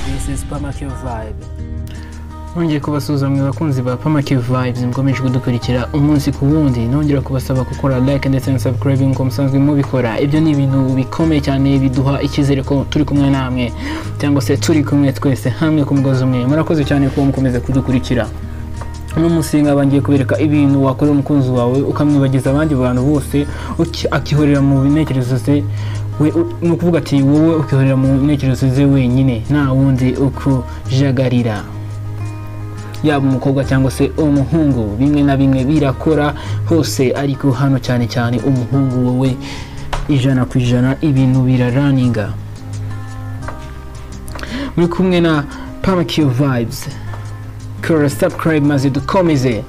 This is Pamakio Vibe. Nongeye kubasuhuza mwe bakunzi ba Pamakio Vibes, mukomeje kudukurikira umunsi ku wundi. Nongera kubasaba gukora like ndetse na subscribe nk'uko musanzwe mubikora. Ibyo ni ibintu bikomeye cyane, biduha icyizere ko turi kumwe namwe, cyangwa se turi kumwe twese hamwe ku mugozi umwe. Murakoze cyane kuba mukomeza kudukurikira. Uno munsi nkaba ngiye kubereka ibintu wakorera umukunzi wawe ukamwibagiza abandi bantu bose, akihorera mu ntekerezo ze we, ni ukuvuga ati wowe ukihorera mu ntekerezo ze wenyine, nta wundi ukujagarira, yaba umukobwa cyangwa se umuhungu. Bimwe na bimwe birakora hose, ariko hano cyane cyane umuhungu wowe 100% ibintu biraraninga. Muri kumwe na Pamakio Vibes, kora subscribe maze dukomeze.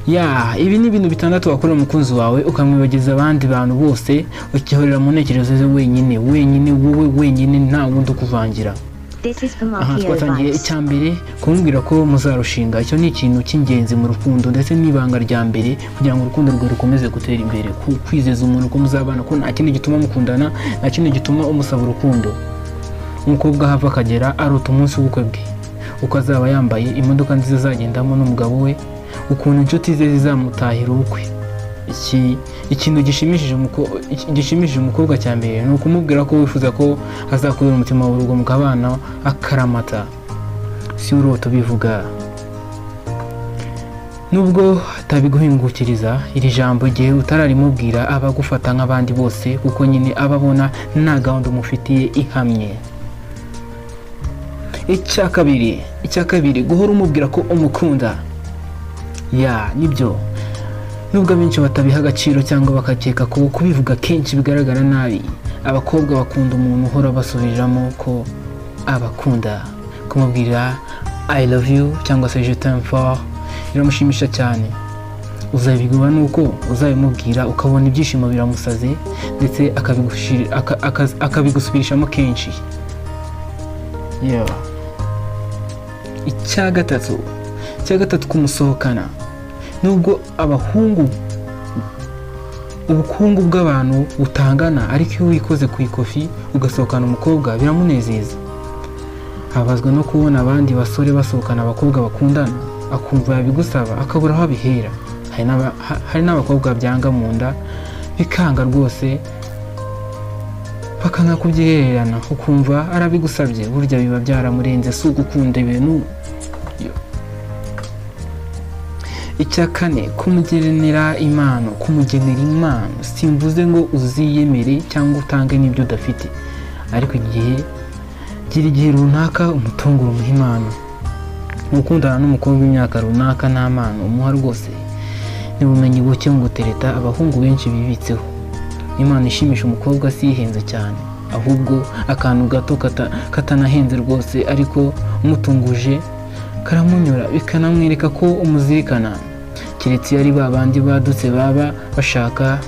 Ya, ibi ni ibintu bitandatu wakorera umukunzi wawe ukamwibagiza abandi bantu bose, ukihorera mu ntekerezo ze wenyine wenyine, wowe wenyine, nta wundi ukuvangira. This is Aha Pamakio twatangiye. Vibes. Icya mbere, kumubwira ko muzarushinga. Icyo ni ikintu cy'ingenzi mu rukundo, ndetse n'ibanga rya mbere kugira ngo urukundo rwawe rukomeze gutera imbere. Kwizeza umuntu ko muzabana, ko nta kindi gituma mukundana, nta kindi gituma umusaba urukundo. Umukobwa ahava akagera arota umunsi w'ubukwe bwe, uko azaba yambaye, imodoka nziza azagendamo n'umugabo we, ukuntu inshuti ze zizamutahira ubukwe. Iki ikintu gishimishije umukobwa cya mbere ni ukumubwira ko wifuza ko azakubera umutima w'urugo, mukabana akaramata. Si urota ubivuga, nubwo atabiguhingukiriza iri jambo, igihe utararimubwira aba agufata nk'abandi bose, kuko nyine aba abona nta gahunda umufitiye ihamye. Icya kabiri, guhora umubwira ko umukunda. Ya, nibyo, nubwo abenshi batabiha agaciro cyangwa bakakeka ko kubivuga kenshi bigaragara nabi, abakobwa bakunda umuntu uhora basubiriramo ko abakunda. Kumubwira "I love you" cyangwa se "Je t'aime fort" biramushimisha cyane. Uzabigura nuko uzabimubwira ukabona ibyishimo biramusaze, ndetse akabigusubirishamo kenshi. Yeah. Icya gatatu, kumusohokana. Nubwo abahungu ubukungu bw'abantu butangana, ariko iyo wikoze ku ikofi ugasohokana umukobwa biramunezeza. Ababazwa no kubona abandi basore basohokana abakobwa bakundana, akumva yabigusaba akabura aho abihera. Hari n'abakobwa byanga mu nda bikanga rwose, bakanga kubyihererana, ukumva arabigusabye. Burya biba byaramurenze, si ugukunda ibintu. Yo. Icya kane, kumugenera impano. Kumugenera impano, simvuze ngo uziyemere cyangwa utange n'ibyo udafite, ariko igihe gira igihe runaka umutungura, umuha impano. Gukundana n'umukobwa w'imyaka runaka nta mpano umuha rwose ni ubumenyi buke mu gutereta abahungu benshi bibitseho. Impano ishimisha umukobwa si ihenze cyane, ahubwo akantu gato katanahenze rwose, ariko umutunguje karamunyura, bikanamwereka ko umuzirikana. Keretse iyo ari ba bandi badutse baba bashaka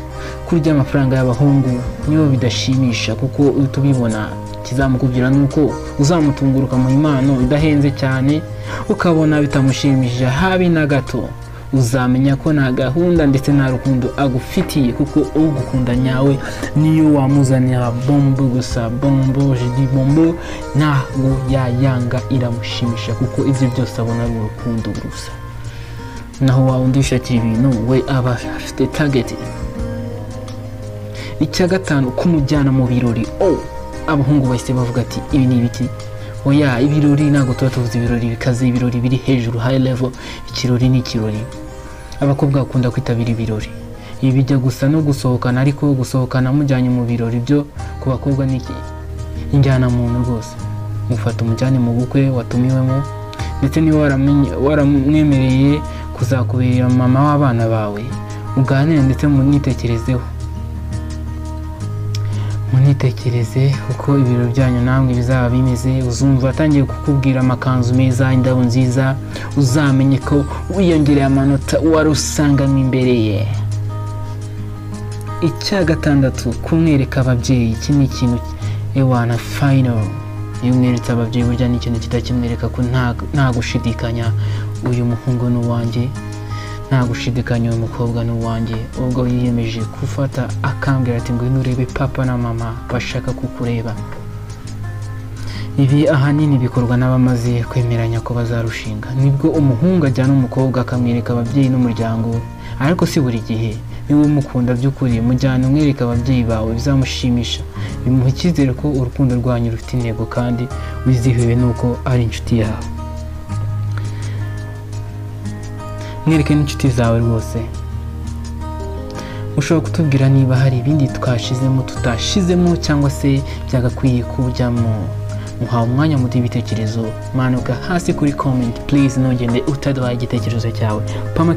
kurya amafaranga y'abahungu, niyo bidashimisha, kuko uhita ubibona. Ikizamukubwira ni uko uzamutungura ukamuha impano idahenze cyane, ukabona bitamushimishije habe na gato, uzamenya ko nta gahunda ndetse nta rukundo agufitiye, kuko ugukunda nyawe niyo wamuzanira bombo gusa, bombo, je dis bombo, ntabwo yayanga, iramushimisha, kuko ibyo byose abona ari urukundo gusa. Naho wa wundi wishakira ibintu we aba afite target. Icya gatanu, kumujyana mu birori. Oh, abahungu bahise bavuga ati: "Ibi ni ibiki?" Oya, ibirori ntabwo tuba tuvuze ibirori bikaze, ibirori biri hejuru, high level. Ikirori ni ikirori. Abakobwa bakunda kwitabira ibirori. Ibi bijya gusa no gusohokana, ariko gusohokana mujyanye mu birori byo ku bakobwa ni injyana muntu rwose. Mufata umujyane mu bukwe watumiwemo, ndetse niba waramwemereye kuzakubera mama w'abana bawe, muganire ndetse munitekerezeho, munitekereze uko ibiro byanyu namwe bizaba bimeze. Uzumva atangiye kukubwira amakanzu meza, indabo nziza, uzamenye ko wiyongereye amanota wari usanganywe imbere ye. Icya gatandatu, kumwereka ababyeyi. Iki ni ikintu ewana final. Iyo umweretse ababyeyi, burya ni ikintu kitakimwereka ko nta gushidikanya uyu muhungu ni uwanjye, nta gushidikanya uyu mukobwa ni uwanjye. Ubwo yiyemeje gufata akambwira ati: "Ngwino urebe papa na mama, bashaka kukureba." Ibi ahanini bikorwa n'abamaze kwemeranya ko bazarushinga. Nibwo umuhungu ajyana umukobwa akamwereka ababyeyi n'umuryango we, ariko si buri gihe. Niba umukunda by'ukuri, mujyana umwereka ababyeyi bawe, bizamushimisha, bimuha icyizere ko urukundo rwanyu rufite intego kandi wizihiwe n'uko ari inshuti yawe. Mwereke n'inshuti zawe rwose. Ushobora kutubwira niba hari ibindi twashizemo tutashizemo cyangwa se byagakwiye kujyamo. Muhawe umwanya muduhe ibitekerezo, manuka hasi kuri comment please, ntugende utaduhaye igitekerezo cyawe. Pama.